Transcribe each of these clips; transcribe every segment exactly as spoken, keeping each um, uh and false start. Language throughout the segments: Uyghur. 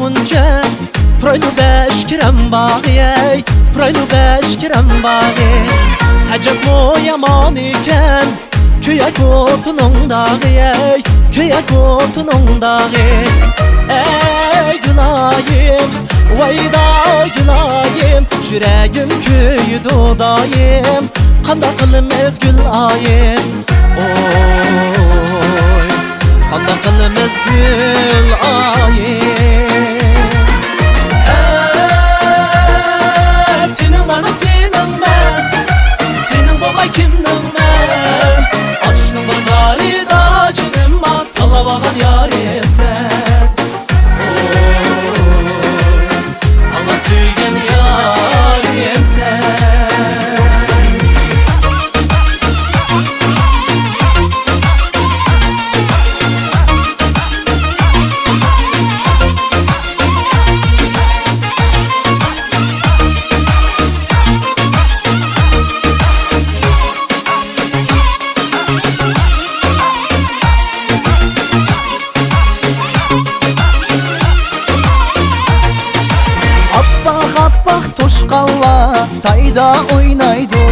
شۇنچە پۇرايدۇ بەش كىرەم باغى، ئەي، پۇرايدۇ بەش كىرەم باغى. ئەجەبمۇ يامان ئىكەن كۆيەك ئوتىنىڭ داغى، ئەي، كۆيەك ئوتىنىڭ داغى. ئەي گۇلايىم، ۋايدا گۇلايىم، يۈرەگىم كۆيىدۇ دائىم. قانداق قىلىمىز گۈل ئايىم؟ ئوي، قانداق قىلىمىز گۈل ئايىم؟ ئە، سېنىڭ مانا سېنىڭ مەن، سېنىڭ بولماي كىمنىڭ مەن؟ ئاتۇشنىڭ بازارىدا جېنىم ماڭا تاللاۋالغان يارىمسەن. ئوي، ئاڭا سۆيگەن يارىمسەن. ئاپئاق، ئاپئاق توشقانلار سايدا ئوينايدۇ.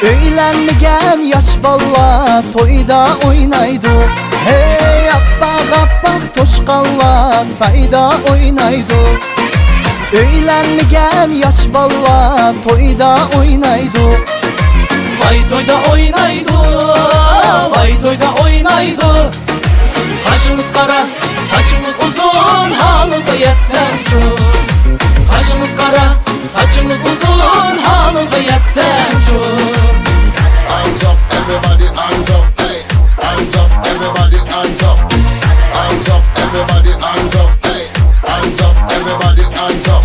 ئۆيلەنمىگەن ياش بالىلار تويدا ئوينايدۇ. ھەي، ئاپئاق، ئاپئاق توشقانلار سايدا ئوينايدۇ. ئۆيلەنمىگەن ياش بالىلار تويدا ئوينايدۇ. ۋاي تويدا ئوينايدۇ، ۋاي تويدا ئوينايدۇ. قاشىڭىز قارا، ساچىڭىز ئۇزۇن، ھالىمغا يەتسەمچۇ. قاشىڭىز قارا، ساچىڭىز ئۇزۇن، ھالىمغا يەتسەمچۇ. Arms up, everybody, arms up, hey. Arms up, everybody, arms up. Arms up, everybody, arms up, hey. Arms up, everybody, arms up.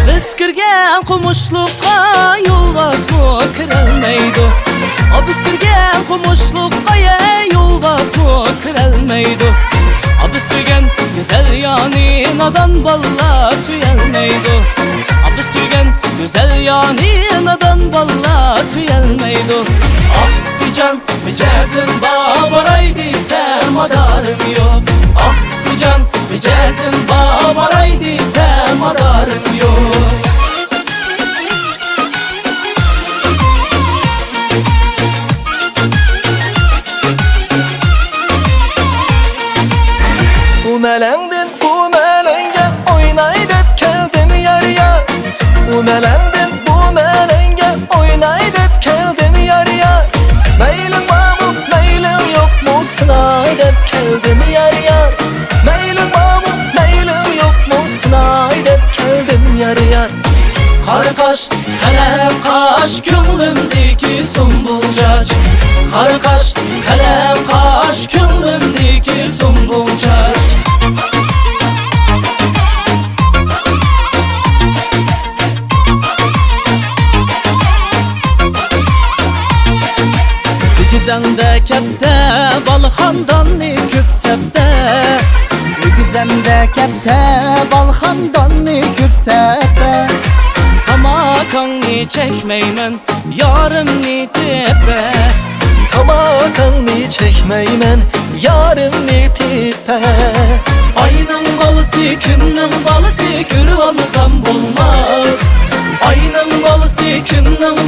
بىز كىرگەن قومۇشلۇققا يولۋاسمۇ كىرەلمەيدۇ. ئا، بىز كىرگەن قومۇشلۇققا، يە، يولۋاسمۇ كىرەلمەيدۇ. ئا، بىز سۆيگەن گۈزەل يارنى نادان بالىلار سۆيەلمەيدۇ. ئا، بىز سۆيگەن گۈزەل يارنى نادان بالىلار سۆيەلمەيدۇ. ئاھ، بىجان، مىجەزىم بار، باراي دېسەم، مادارىم يوق. ئاھ، بىجان، مىجەزىم بار، باراي دېسەم، مادارىم يوق. ئۇ مەلەڭدىن بۇ مەلەڭگە ئويناي دەپ كەلدىم يار يار. ئۇ مەلەڭدىن بۇ مەلەڭگە ئويناي دەپ كەلدىم يار يار. مەيلىڭ بارمۇ، مەيلىڭ يوقمۇ، سىناي دەپ كەلدىم يار يار. مەيلىڭ بارمۇ، مەيلىڭ يوقمۇ، سىناي دەپ كەلدىم يار يار. قارا قاش، قەلەم قاش، كۆڭلۈمدىكى سۇمبۇل چاچ. قارا قاش، قەلەم قاش، كۆڭلۈمدىكى سۇمبۇل چاچ. ئۆگزەڭدە كەپتە، بالخانداننى كۆپ سەپتە. ئۆگزەمدە كەپتە، بالخانداننى كۆپ سەپتە. تاماكاڭنى چەكمەيمەن، يارىمنى تېپە. تاماكاڭنى چەكمەيمەن، يارىمنى تېپە. ئاينىڭ بالىسى، كۈننىڭ بالىسى، كۆرۈۋالمىسام بولماس. ئاينىڭ بالىسى، كۈننىڭ